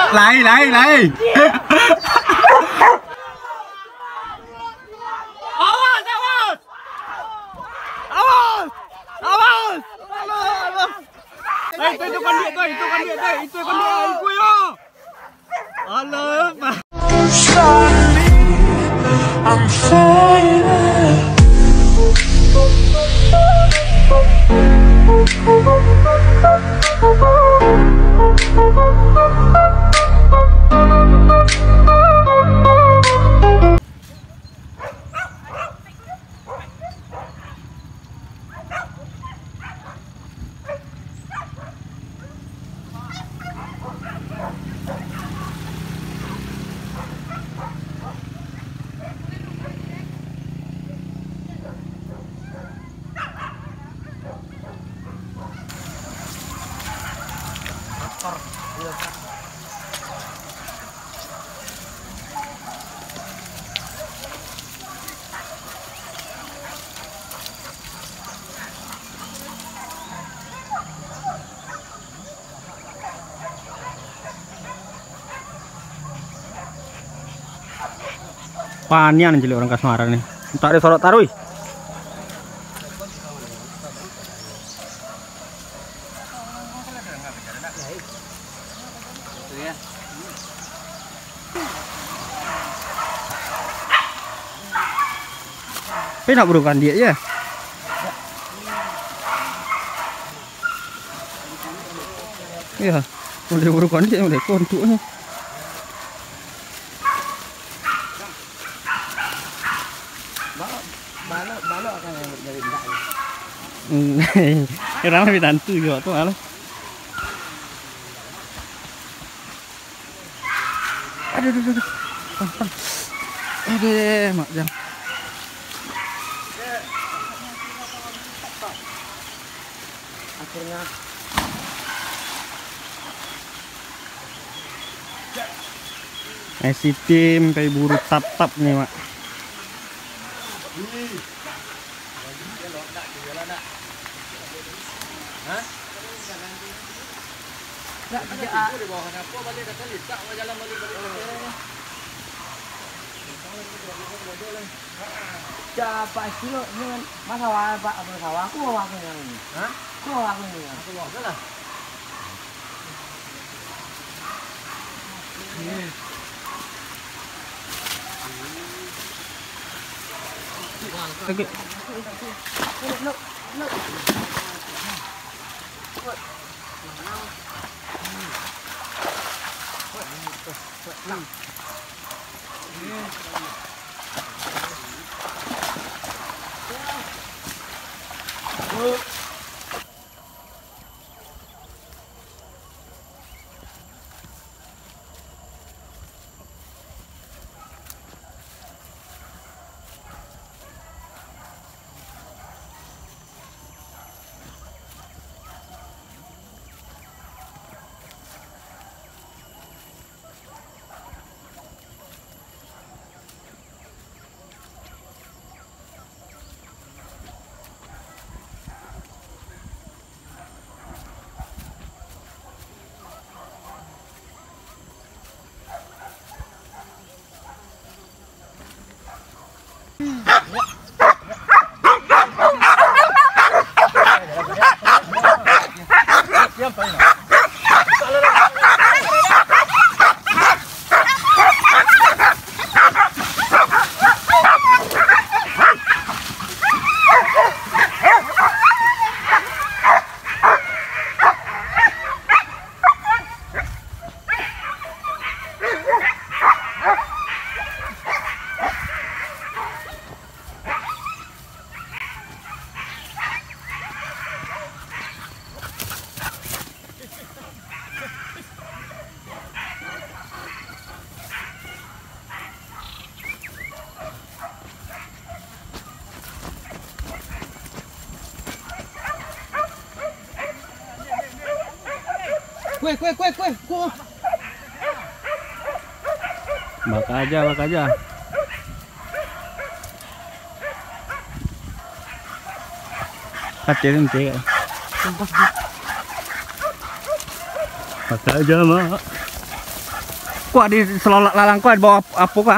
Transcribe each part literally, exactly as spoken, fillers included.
Lai, lai, lai. Awas, awas. Awas, awas. Alah, alah. Eh, itu, itu kan dia, tu, itu kan dia, tu, itu kan dia, itu yo. Alah, Pak. I'm fading. Panian cilik urang Kasmaran ni. Tak ado sorok taruih. Tapi nak burukan dia je. Iya, boleh burukan dia, boleh kontuk ni. Balok, balok, balok akan jadi indak ni. Hmm. Urang lebih tantu juga tu malah. Aduh, aduh, aduh, aduh. Pang, pang. Aduh, mak jam. Akhirnya. Eh, si Tim pai buru tap-tap ni, Mak. Siapa sih lo? Ini kan masa awal, Pak, apa sawah? Aku bawa aku yang ini. Hah? Aku bawa aku yang ini. Aku bawa lah. Oke. Kueh, kueh, kueh, kueh, kueh. Bakaja, bakaja. Mati nanti. Pasal aja, Mak. Kuah di selolak lalang kuah di bawah apo kah?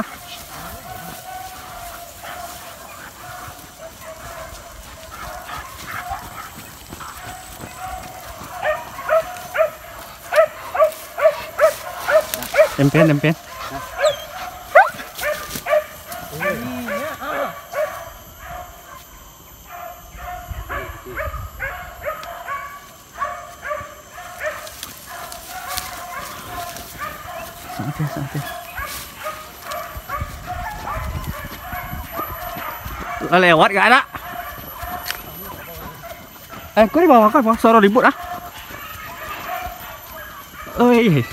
Empian, empian. Santai, santai. Lah lewat gak ada? Eh, kau di bawah kan, Pak? Suara ribut ah. Oi.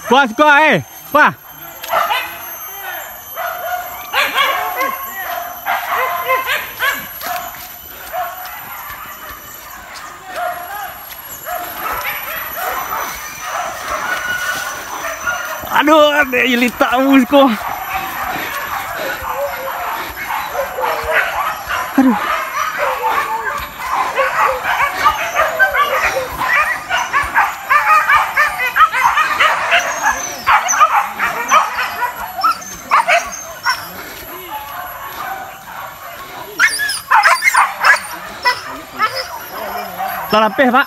Kuah, kuah, eh. Kuah. Aduh, ada litak bus ko. Aduh. Lah lapeh, Pak.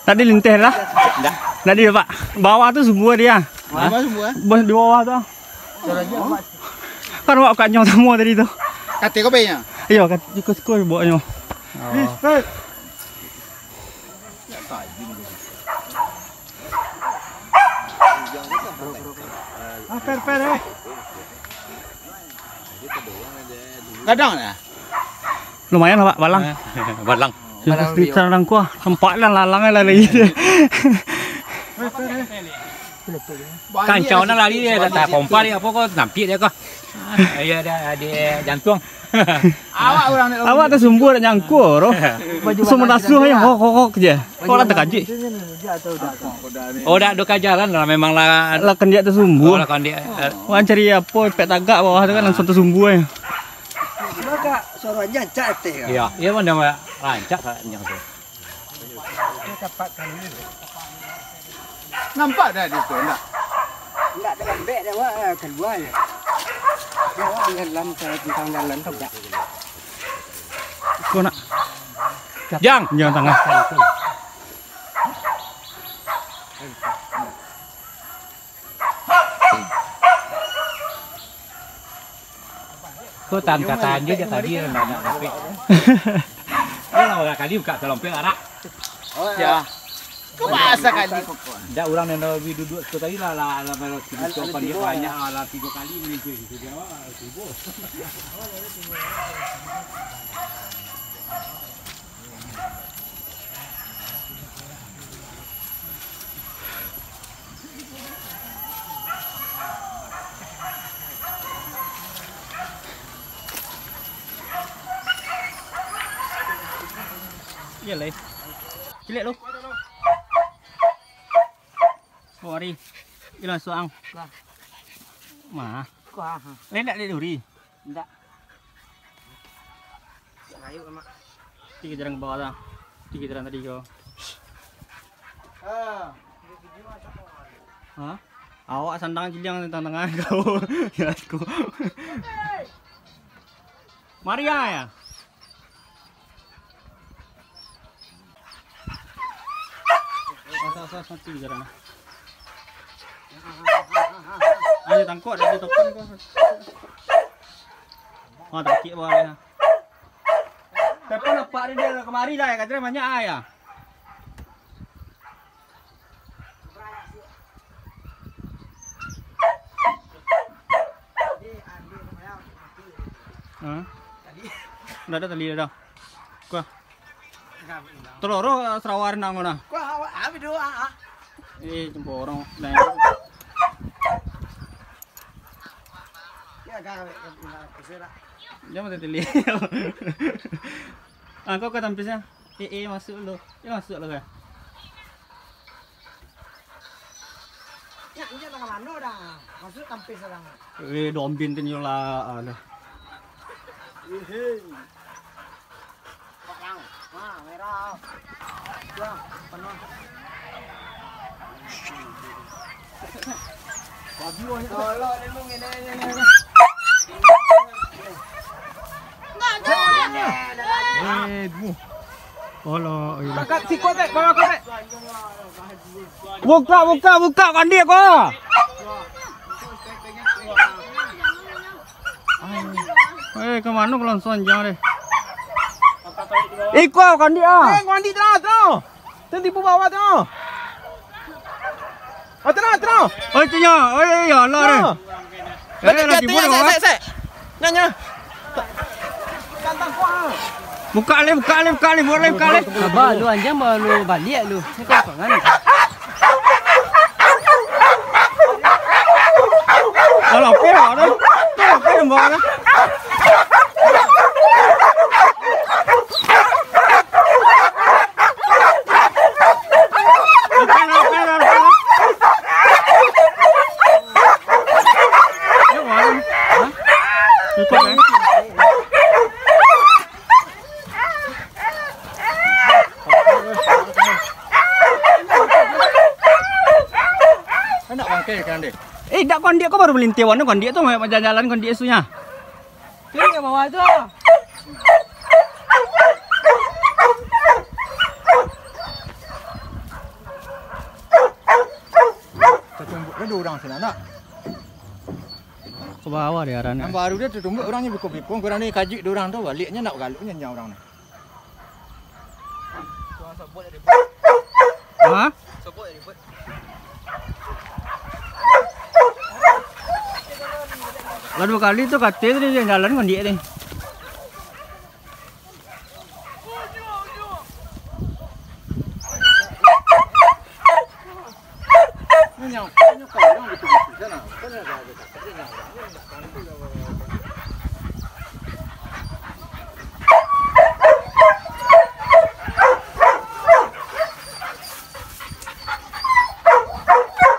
Tadi linteh lah. Tadi, Pak. Bawah tu sumbu dia. Bawah sumbu, eh? Bawah, di bawah tu. Kan awak kat nyo samo tadi tu. Katik ko baiknyo? Iyo, kat, iko siko bawah nyo. Oh. Ah, per, per, eh. Gadang lah. Lumayan lah, Pak, balang. Balang. Sudah sekitar langkua, sempat lah lalang lah lari. Kancau nan lari dia, tak pompa dia, apa ko, nampik dia ko. Iya, ada, ada jantung. Awak urang nak Awak tasumbu dak nyangko, roh. Semua dasuh aja, kok, kok, kok je. Kok lah terkajut. Oh, dak ada kajaran lah, memang lah. Lah kandiak tasumbu. Oh, lah kandiak, eh. Wan cari apa, pek tagak bawah tu kan, langsung tasumbu aja. Cuma kak, suaranya rancak teh, kan? Iya, iya, mana rancak kan yang tu. Nampak dah di situ, enggak? Enggak, dah lambek dah, Wak. Ah, keluar je. Dia, Wak, dengan lam, tentang dalam tu, enggak? Kau nak? Jang! Jang tangah. Ko tan kataan je, jak tadi lah, ndak, ndak sampai. Ko lah urang kali buka salompek arak. Oh, ya. Ko masa kali ko. Ndak, urang nan labiah duduak tu tadi lah, lah, lah, lah, tigo, kan dia banyak, lah, tigo kali ni, tu, tu dia, wah, tigo. Iyo lai. Ciliak lu. Kuari. Ilang suang. Lah. Mah. Kuah. Lai ndak dek duri? Ndak. Rayu, Mak. Tigo jarang ke bawah dah. Tigo jarang tadi ko. Ah. Hah? Awak sandang ciliang tangah-tangah kau. Ya, aku. Maria ya? Awas, awas, awas, mati jarang. Ayo, tangkok, ada di depan kau. Oh, takik bawah ya. Telepon apa dia kemari lah, ya, katanya banyak ah, ya. Hah? Ndak ada tali dah. Kuah. Teloro sarawa nang mana? Kuah awak habis doa ah. Eh, cemborong. Nah. Ya, gawe, gawe, gawe. Dia masih teli. Ah, kau ke tampisnya? Eh, eh, masuk lu. Eh, masuk lu, kan? Ya, iya, tangan mano dah. Masuk tampis orang. Eh, dombin tu nyola, alah. Ihin. Bang. Ha, merah. Dah, penuh. Babi banyak. Tolong ni, Bung, ini, ini, ini. Eh, bu. Alah, iya. Kakak, sikut, Tek. Bawa, Tek. Buka, buka, buka, kandik ko. Eh, ka mano ka langsung anjang deh. Iko kandik ah. Eh, kandik dah, tu. Tu tipu bawah tu. Oh, tenang, tenang. Oh, itu nya. Oh, iya, iya, Allah deh. Tenang. Eh, lagi sek, sek, sek. Nanya. Buka le, buka le, buka le, buka le, buka le. Sabar lu, anjang baru baliak lu. Ni kau pangan. Alah, perak dah. Perak, perak, perak. Anak bangkai kan deh. Eh, dak kondiak ko baru melintir wan kondiak tu, jalan-jalan kondiak sunya. Kiri ka bawah tu. Tatumbuk dah dua urang sinan, nak. Ka bawah deh aranyo. Nan baru dia tatumbuk urang ni biko-biko, kurang ni kajuik dua urang tu, baliknyo nak galuknyo nya urang ni. Ha? Lah dua kali tu kato tu dia jalan kan dia ni.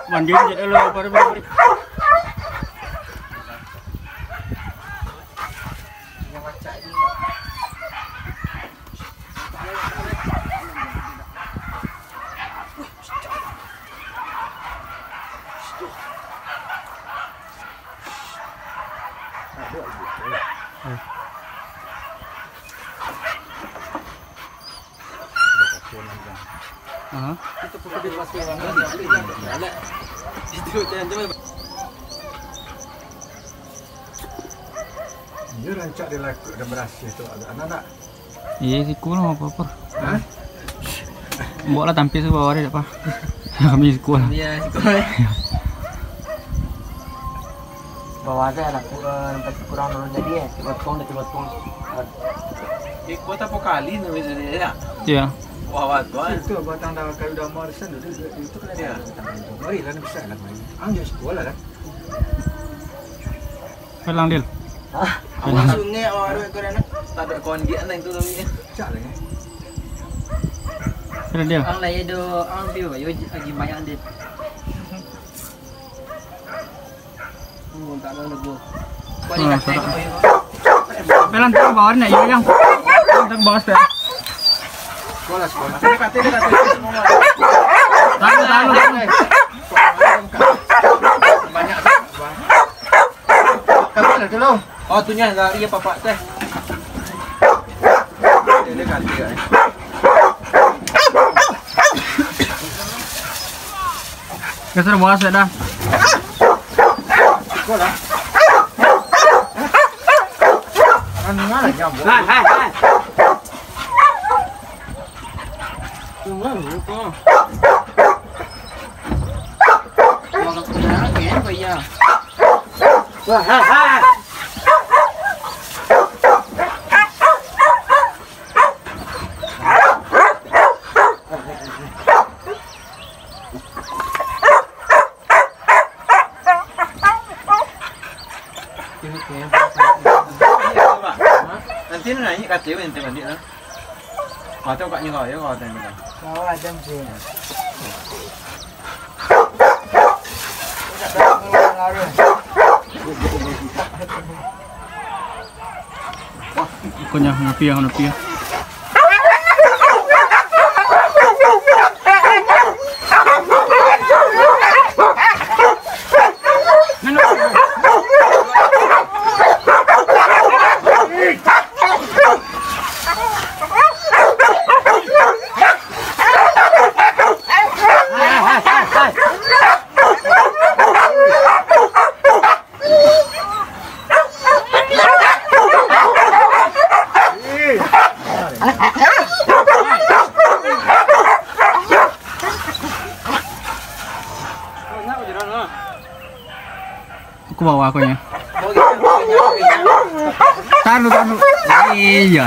Mandi je dulu, baru, baru, baru. Aha. Itu jangan. Iyo, rancak dilakukan dan berhasil tu agak anak-anak. Iyo, siko lah, apa-apa. Hah? Bawa lah tampis ke bawah dia, apa? Kami siko lah. Iyo, siko lah. Bawah ada lah, kurang, kurang dulu jadi ya, tiba tong, tiba tong. Di kota Pokali tu bisa dia, ya? Iya. Bawah tu, kan? Itu batang dah kayu damar sana tu, itu kan ada batang itu. Mari lah, nak bisa lah, mari. Ang, ya, siko lah, kan? Pelang, Dil. Hah? Pelang. Awak sungai, awak arwah kau dah nak. Tak ada kondiak lah itu tapi. Cak lah, ya. Sudah dia. Ang lai do, ang piyo, yo agi mayan deh. Oh, tak ada lagu. Kau ni Ah, kata salah. Kau ni. Pelan tu ke bawah ni, yo yang. Pelan tu ke bawah, pelan. Sekolah, sekolah. Dia kata, dia kata. Tahan, tahan, tahan. Banyak. Kamu lah dulu. Oh, tu nya dari apa, Pak, teh? Dia, dia ganti, eh. Geser bawah, sudah. Ikut lah. Jangan dengar lah, jam. Hai, hai, hai. Tunggu, tunggu. Kalau kendaraan, kayak apa ya? Wah, hai, hai. Nanti nak naik katil, nanti balik lah. Mata buka nyo kau, yo, kau tengok. Kau ada sih. Kunyah, ngopi ya, ngopi ya. Aku bawa aku nya. Taruh, taruh. Iya.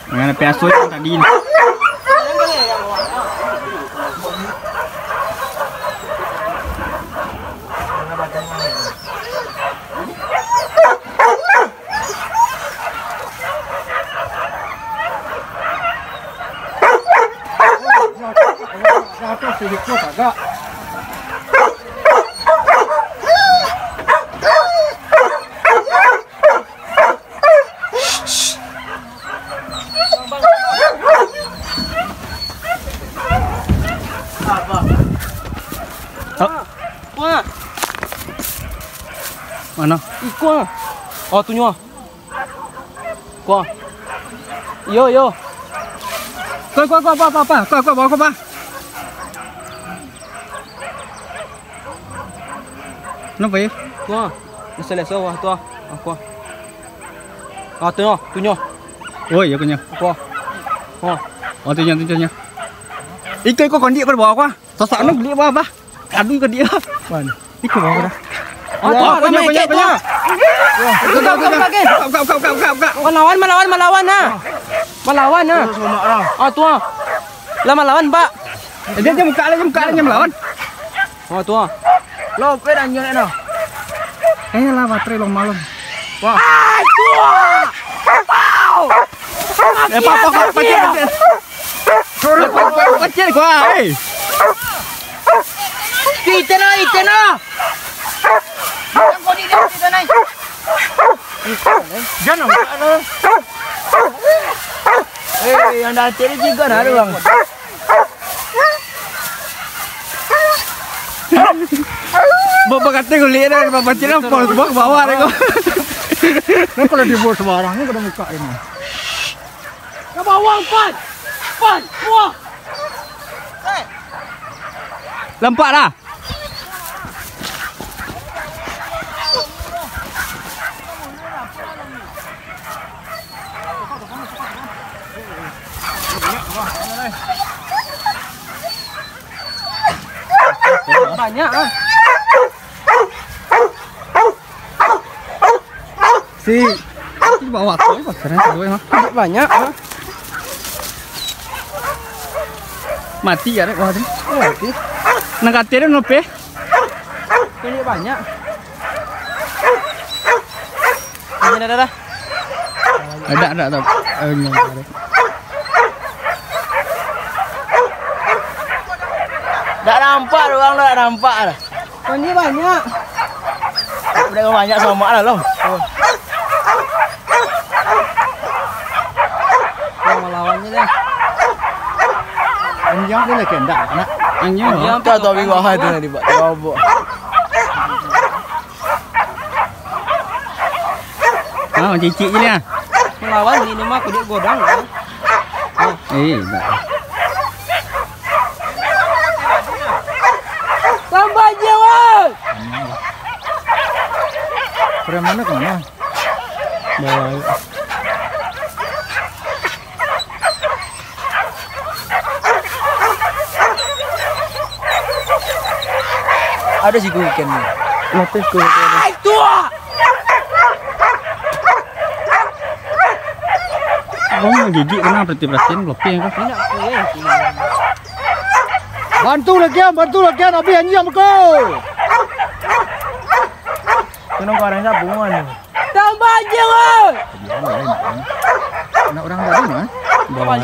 Mana piaso yang tadi ni? Wah. Mana? Iko ah. Oh, tu nyo ah. Ko ah. Yo, yo. Ko, ko, ko, apa, apa, apa? Ko, ko, bawa ko, apa? Kenapa, ya? Ko ah. Leso-leso, wah, tu ah. Ah, ko ah. Ah, tu nyo, tu nyo. Oh, iya, ko nyo. Ko ah. Oh. Oh, tu nyo, tu nyo. Iko, iko, kondik ko di bawah ko ah. Sasak no beli apa, apa? Aduh, iko dia. Mana? Iko bawah dah. Ah, tu, banyak, banyak, banyak. Buka, buka, buka, buka. Buka, buka, buka, buka, buka. Malawan, malawan, malawan, nah. Malawan, nah. Terus, Mak, lah. Ah, tu, ah. Lah malawan, Pak. Eh, dia, dia buka lah, dia buka lah, dia malawan. Ah, tu, ah. Lo, pe dah nyolek, no. Eh, lah, baterai lo malam. Wah. Ah, tu, ah. Wow. Eh, Pak, Pak, Pak, Pak, Pak. Kecil gua. Hei. Iten lah, iten lah. Jangan buka lah. Eh, yang dah cari juga dah ada, Bang. Bapak kata kulit dah, bapak cina pol semua ke bawah dah kau. Nah, kalau dibuat sembarang ni, kena buka ini. Ka bawah, Pan! Pan! Wah! Lampak lah! Banyak ah. Si, di bawah tu, pasaran kedua mah. Banyak ah. Mati ya, Rek, wah tu. Mati. Nang katil tu nope. Ini banyak. Ini dah, dah, dah. Ada, ada, ada. Eh, ini ada. Dak nampak urang, dak nampak dah. Ini banyak. Udah banyak sama lah, Long. Yang melawannya dah. Anjing tu lah kendak, nak. Anjing. Anjing tu atau bawah tu nak dibak. Robok. Ah, cicik je lah. Melawan ni, ni mah kudik godang. Eh, tak. Tambah je, woi. Preman mana kemana? Bawa. Ada siku ikan ni. Mati siku ikan ni. Abang gigik kena perhati-perhatiin, blokir kah? Bantu lakian, bantu lakian, habis anjing beko. Kena kau orang siapa, Bang? Tambah je, woi. Anak orang tadi mah. Bawah.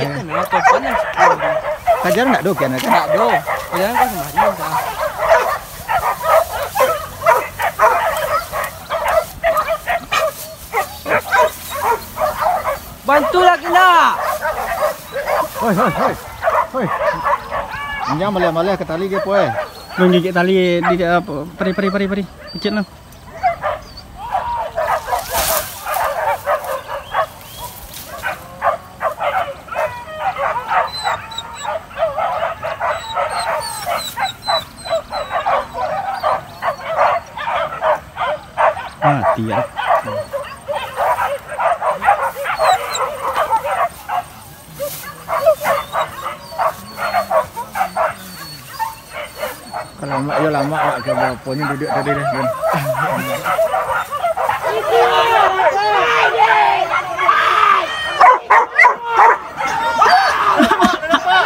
Kajar nak do kian kan? Nak do. Kajar kan semari kan. Bantulah kena. Hoi, hoi, hoi. Hoi. Injang maleh-maleh ka tali ge, poi. Manggigik tali di, eh, pari, pari, pari, pari. Picit lah. Mati ya. Kalau lamak yo lamak lah, kayak apo nyo duduk tadi deh, Bun.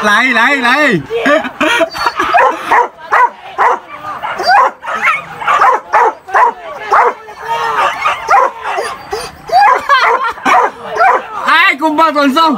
Lai, lai, lai. Hai, kumbang tongsong.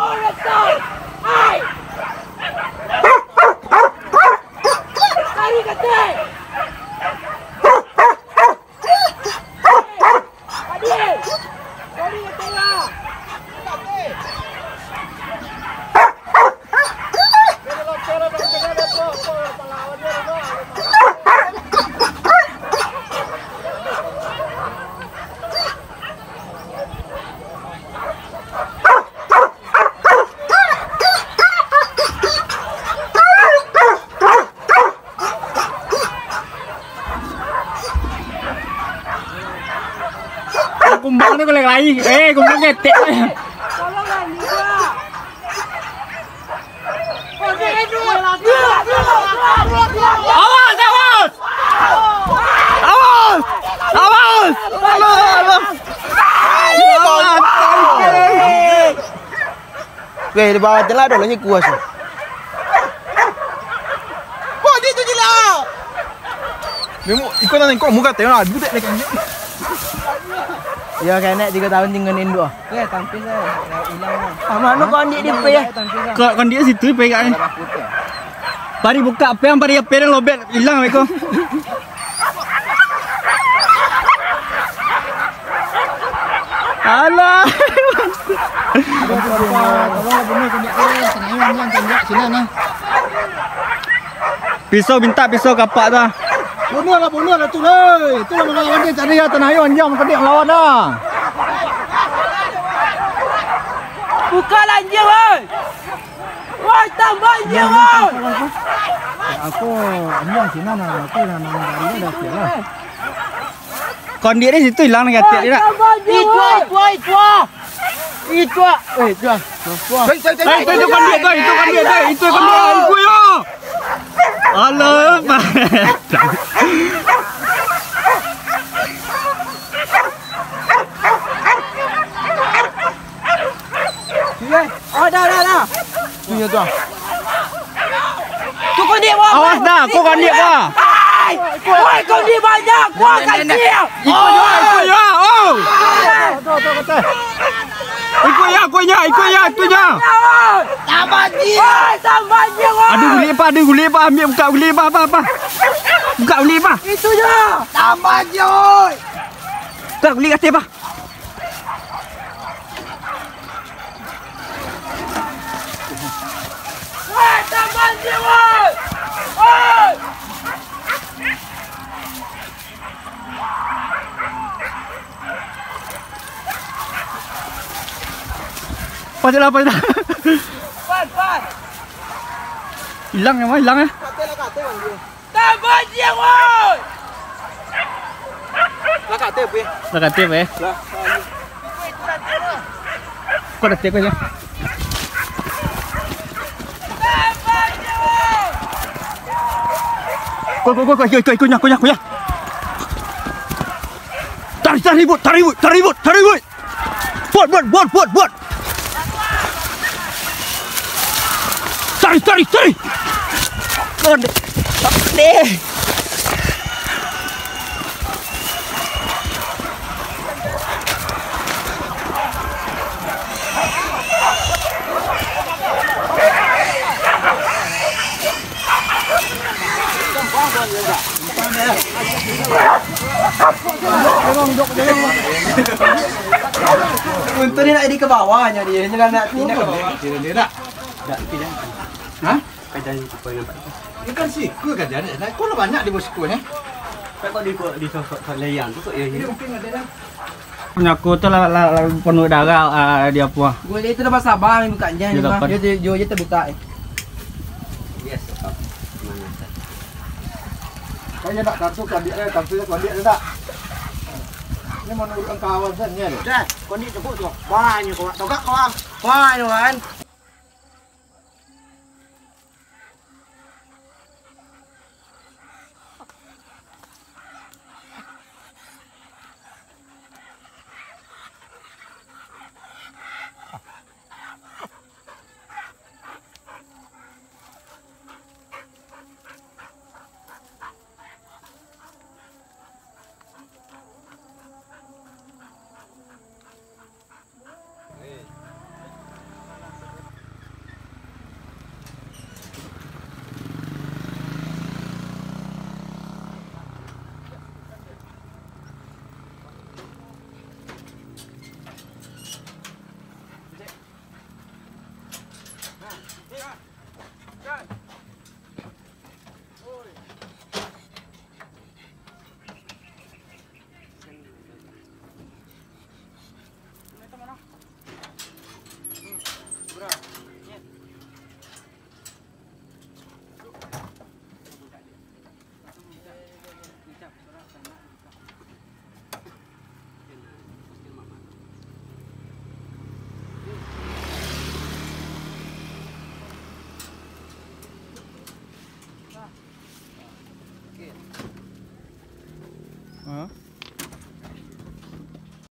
Kumbang tu kalau lari, eh, kumbang ketek. Awas, awas! Awas! Awas! Alah, alah! Awas! Weh, di bawah tu lah, ado lah nyo kuas tu. Wah, dia tu gila. Memang ikut nak tengok muka tengok lah, budak dia kan. Ya, kena tiga tahun tinggal induk. Weh, tampil lah. Ilang lah. Ah, mana kau andik di pe ya? Tampil lah. Kau, kau andik situ pe kan? Pari buka pe, pari ape dan lobet ilang beko. Alah. Tolong bunuh kami tu, sengaja yang tunjuk sini nah. Pisau minta pisau kapak tu. Bunuh lah, bunuh lah tu, leh. Tu lah mangalawan dia cari ya, tanah ayo anjang mangkadik lawan dah. Buka lah anjing, woi. Woi, tambah je, woi. Aku anjing sini nah, aku nak nang dari dia dah siap lah. Kondik di situ ilang negatif dia nak. Tambah je, woi. Itu, itu, itu. Itu, eh, itu. Hei, itu kondik tu, itu kondik tu, itu kondik tu, itu yo. Alah, Pak. Oh, dah, dah, dah. Tu nyo tu ah. Tu kondik, wah. Awas dah, kau kondik, wah. Ai! Woi, kau ni banyak, gua kecil. Iko yo, iko yo, oh. Iko yo, iko yo, iko yo, iko yo. Tambah dia. Woi, tambah dia, woi. Ado gulik, Pak, ado gulik, Pak. Ambiak, buka gulik, Pak, Pak, Pak. Buka gulik, Pak. Itu je. Tambah dia, woi. Buka gulik kateh, Pak. Woi, tambah dia, woi. Woi. Pajalah, pajalah. Pan, pan. Hilang ya, Mas? Hilang ya? Kateh lah, kateh, Bang, dia. Tambah dia, woi. Lah, kateh, Bang. Lah, kateh, Bang. Lah. Kau dah tiap kali. Kau, kau, kau, kau, ikut, ikut, ikut, ikut, ikut. Tarik, tarik, Bud, tarik, Bud, tarik, Bud, tarik, Bud. Bud, Bud, Bud, Bud, Bud. Tarik, tarik, tarik. Kau deh. Kau deh. Untung dia nak jadi ke bawah nya dia. Dia nak pindah ke bawah. Dia dah. Dah pindah. Hah? Kaja ni, kau yang nampak. Ini kan siku kaja ni. Nah, kau lah banyak di bawah siku ni. Tak kau di, kau di sosok saleyan tu, kok ya. Ini mungkin ada dah. Punyo aku tu lah, lah, lah penuh darah, ah, dia apa? Gua itu dah basabang buka nya ni, Dia mah. dapat. Dia, dia, dia je terbuka, eh. Yes, tetap. Mana? Kayaknya nak kartu kau ambil, eh, kartu kau ambil dah tak? Ini menurut kawan saja ni. Dah, kau ni tepuk tu. Banyak kau, togak kau, ah. Wah, ini kan.